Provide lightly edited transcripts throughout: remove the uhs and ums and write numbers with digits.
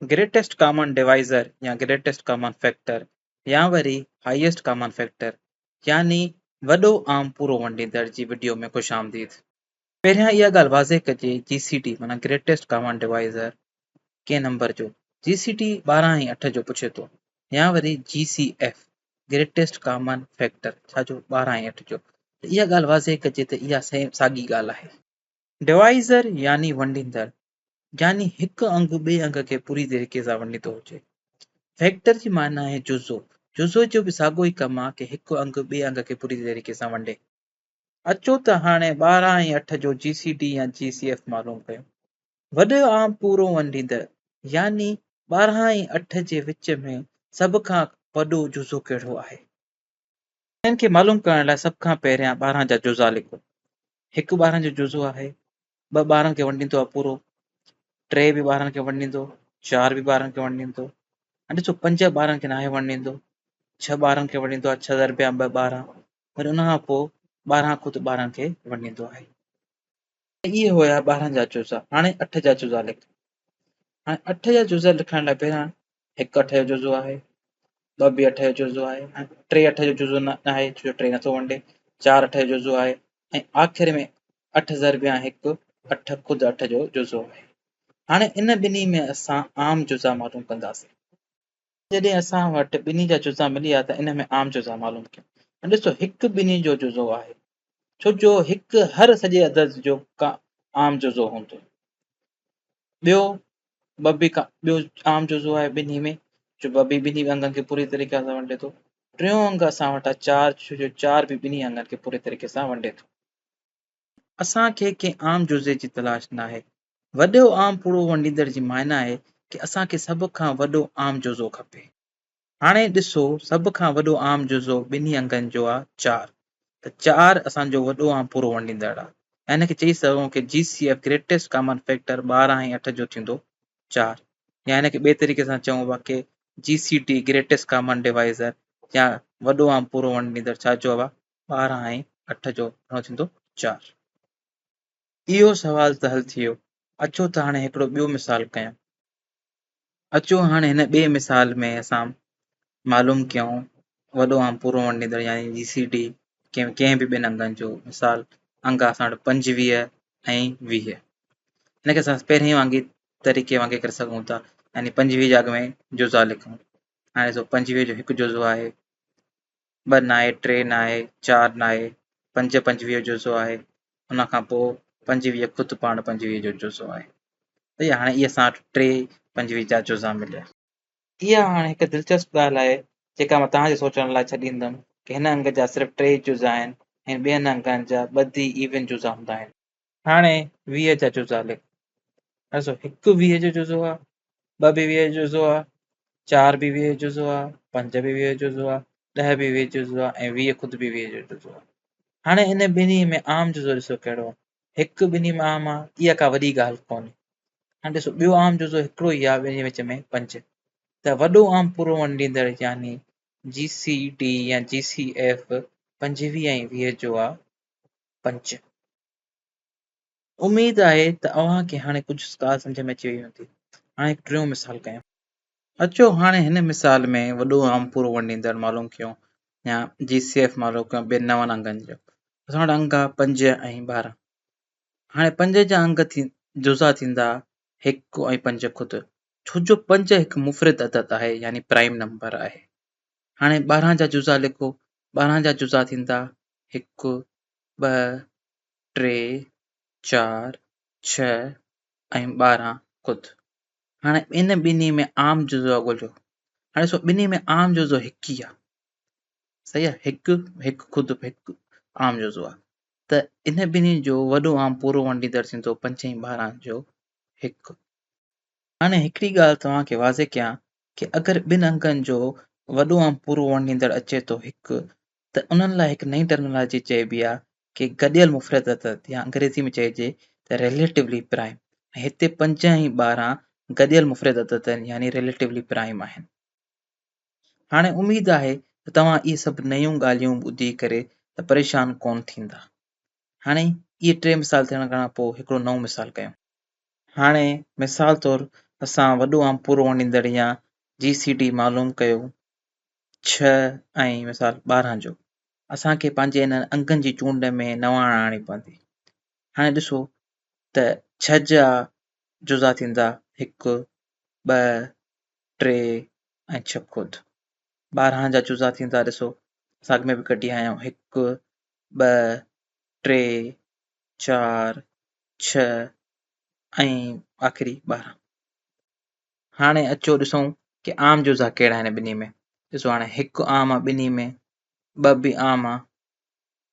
Greatest common divisor يا greatest common factor يا وري هائيسٽ ڪامن فيڪٽر يعني وڏو عام پورو ونڊيندڙ جي وڊيو ۾ خوش آمديد. پهريان اها ڳالهه واضح ڪجي جي سي ڊي معنيٰ گريٽيسٽ ڪامن ڊوائيزر ڪنهن نمبر جو جي سي ڊي 12 ۽ 8 جو پڇي ٿو يا وري G C F greatest common factor ڇا جو 12 ۽ 8 جو ته اها ڳالهه واضح ڪجي ته اها سيم ساڳي ڳالهه آهي. ڊوائيزر يعني ونڊيندڙ يعني هڪ انگ ٻئي انگ کي پوري طريقي سان ونڊيندو هجي. فيڪٽر جي معنيٰ آهي جزو. جزو جو به ساڳيو ئي ڪم آهي ڪي هڪ انگ ٻئي انگ کي پوري طريقي سان ونڊي. اچو ته هاڻي 12 ۽ 8 جو جي سي ڊي يا جي سي ايف معلوم ڪيون. وڏو عام پورو ونڊيندڙ يعني 12 ۽ 8 جي وچ ۾ سڀ کان وڏو جزو ڪهڙو آهي؟ انهن کي معلوم ڪرڻ لاء سڀ کان پهريان 12 جا جزا لکو. هڪ 12 جو جزو آهي، ٻه 12 کي ونڊيندو آهي پورو، ٽي به 12 کي ونڊيندو، چار به 12 کي ونڊيندو ۽ ڏسو پنج 12 کي ناهي ونڊيندو، ڇهه 12 کي ونڊيندو آهي، ڇهه ضرب ٻه 12، وري ان کان پوء 12 خود 12 کي ونڊيندو آهي. اهي هيا 12 جا جزا، هاڻي اٺ جا جزا لک. هاڻي اٺ جا جزا لکڻ لاء پهريان هڪ اٺ جو جزو آهي، ٻه به اٺ جو جزو آهي ۽ ٽي اٺ جو جزو نه آهي ڇو جو ٽي نٿو ونڊي، چار اٺ جو جزو آهي ۽ آخر ۾ اٺ ضربيان هڪ اٺ خود اٺ جو جزو آهي. هاڻي ان ٻنهي ۾ اسان عام جزا معلوم ڪنداسين. جڏهن اسان وٽ ٻنهي جا جزا ملي ويا ته ان ۾ عام جزا معلوم ڪيون. هاڻي ڏسو هڪ ٻنهي جو جزو آهي ڇو جو هڪ هر سڄي عدد جو عام جزو هوندو. ٻيو ٻه به ٻيو عام جزو آهي ٻنهي ۾ جو ٻه به ٻنهي انگن کي پوري طريقي سان ونڊي ٿو. ٽيون انگ اسان وٽ آهي چار ڇو جو چار به ٻنهي انگن کي پوري طريقي سان ونڊي ٿو. اسان کي ڪنهن عام جزي جي تلاش ناهي. وڏو عام پورو ونڊيندڙ جي معنيٰ آهي ڪي اسان کي سڀ کان وڏو عام جزو کپي. هاڻي ڏسو سڀ کان وڏو عام جزو ٻنهي انگن جو آ چار ته چار اسان جو وڏو عام پورو ونڊيندڙ آ ۽ ان کي چئي سگهون ڪي G C F greatest common factor 12 ۽ 8 جو ٿيندو چار يا ان کي ٻئي طريقي سان چئون پيا ڪي G C D greatest common divisor يا وڏو عام پورو ونڊيندڙ ڇا جو آ 12 ۽ 8 جو گهڻو ٿيندو چار. اهو سوال ته حل ٿي ويو اچو ته هاڻي هڪڙو ٻيو مثال ڪيون. اچو هاڻي هن ٻئي مثال ۾ اسان معلوم ڪيون وڏو عام پورو ونڊيندڙ يعني جي سي ڊي ڪنهن به ٻن انگن جو مثال انگ اسان وٽ 25 ۽ 20 هن کي اسان پهرين وانگي طريقي وانگي ڪري سگهون ٿا يعني 25 جي اڳ ۾ جزا لکون هاڻي ڏسو 25 جو هڪ جزو آهي ٻه ناهي ٽي ناهي چار ناهي پنج 25 جو جزو آهي ان کان پوء 25 خود پاڻ 25 جو جزو آهي صحيح هاڻي اهي اسان وٽ ٽي 25 جا جزا مليا. اها هاڻي هڪ دلچسپ ڳالهه آهي جيڪا مان توهان جي سوچڻ لاء ڇڏيندم ڪي هن انگ جا صرف ٽي جزا آهن ۽ ٻين انگن جا ٻڌي ايون جزا هوندا آهن. هاڻي 20 جا جزا لک. ڏسو هڪ 20 جو جزو آهي، ٻه به 20 جو جزو آهي، چار به 20 جو جزو آهي، پنج به 20 جو جزو آهي، 10 به 20 جو جزو آهي ۽ 20 خود به 20 جو جزو آهي. هاڻي ان ٻنهي ۾ عام جزو ڏسو ڪهڙو آهي. هڪ ٻنهي ۾ عام آهي، اها ڪا وڏي ڳالهه ڪونهي. هاڻي ڏسو ٻيو عام جزو هڪڙو ئي آهي ٻنهي وچ ۾ پنج. ته وڏو عام پورو ونڊيندڙ يعني جي سي ڊي يا جي سي ايف 25 ۽ 20 جو آهي پنج. اميد آهي ته اوهان کي هاڻي ڪجهه ڳالهه سمجهه ۾ اچي وئي هوندي. هاڻي هڪ ٽيون مثال ڪيون. اچو هاڻي هن مثال ۾ وڏو عام پورو ونڊيندڙ معلوم ڪيون يا جي سي ايف معلوم ڪيون ٻين نون انگن جو. اسان وٽ انگ آهي پنج ۽ 12. هاڻي پنج جا انگ جزا ٿيندا هڪ ۽ پنج خود ڇو جو پنج هڪ مفرد عدد آهي يعني پرائم نمبر آهي. هاڻي 12 جا جزا لکو 12 جا جزا ٿيندا هڪ، ٻه، ٽي، چار، ڇهه ۽ 12 خود. هاڻي ان ٻنهي ۾ عام جزو ڳوليو. هاڻي ڏسو ٻنهي ۾ عام جزو هڪ ئي آهي. صحيح آهي هڪ هڪ خود هڪ عام جزو آهي ته ان ٻنهي جو وڏو عام پورو ونڊيندڙ ٿيندو پنج ۽ 12 جو هڪ. هاڻي هڪڙي ڳالهه توهان کي واضح ڪيان ڪي اگر ٻن انگن جو وڏو عام پورو ونڊيندڙ اچي ٿو هڪ ته انهن لاء هڪ نئين ٽرمنالاجي چئبي آهي ڪي گڏيل مفرد عدد يا انگريزي ۾ چئجي ته ريليٽولي پرائم ۽ هتي پنج ۽ 12 گڏيل مفرد عدد آهن يعني ريليٽولي پرائم آهن. هاڻي اميد آهي ته توهان اهي سڀ نيون ڳالهيون ٻڌي ڪري ته پريشان ڪونه ٿيندا. هاڻي اهي ٽي مثال ٿيڻ کان پوء هڪڙو نئون مثال ڪيون. هاڻي مثال طور اسان وڏو عام پورو ونڊيندڙ يا جي سي ڊي معلوم ڪيو ڇهه ۽ مثال 12 جو، اسان کي پنهنجي انهن انگن جي چونڊ ۾ نواڻ آڻڻي پوندي. هاڻي ڏسو ته ڇهه جا جزا ٿيندا هڪ، ٻه، ٽي ۽ ڇهه خود. 12 جا جزا ٿيندا ڏسو اسان اڳ ۾ به ڪڍي آيا آهيون هڪ، ٻه، ٽي، چار، ڇهه ۽ آخري 12. هاڻي اچو ڏسون ڪي عام جزا ڪهڙا آهن ٻنهي ۾. ڏسو هاڻي هڪ عام آ ٻنهي ۾، ٻه به عام آ،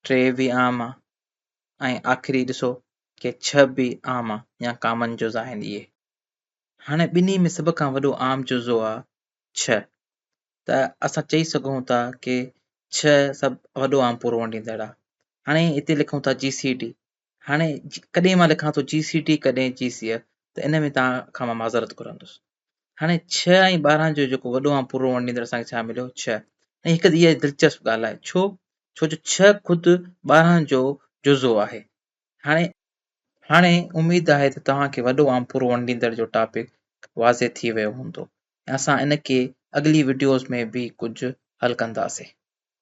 ٽي به عام آ ۽ آخري ڏسو ڪي ڇهه به عام آ يا ڪامن جزا آهن اهي. هاڻي ٻنهي ۾ سڀ کان وڏو عام جزو آ ڇهه ته اسان چئي سگهون ٿا ڪي ڇهه سڀ وڏو عام پورو ونڊيندڙ آ. هاڻي هتي لکون ٿا جي سي ڊي. هاڻي ڪڏهن مان لکان ٿو جي سي ڊي ڪڏهن جي سي ايف ته ان ۾ توهان کان مان معذرت گهرندس. هاڻي ڇهه ۽ 12 جو جيڪو وڏو عام پورو ونڊيندڙ اسان کي ڇا مليو ڇهه. ۽ هڪ اها دلچسپ ڳالهه آهي ڇو ڇو جو ڇهه خود 12 جو جزو آهي. هاڻي هاڻي اميد آهي ته توهان کي وڏو عام پورو ونڊيندڙ جو ٽاپڪ واضح ٿي ويو هوندو ۽ اسان ان کي اڳلي وڊيوز ۾ به ڪجهه حل ڪنداسين.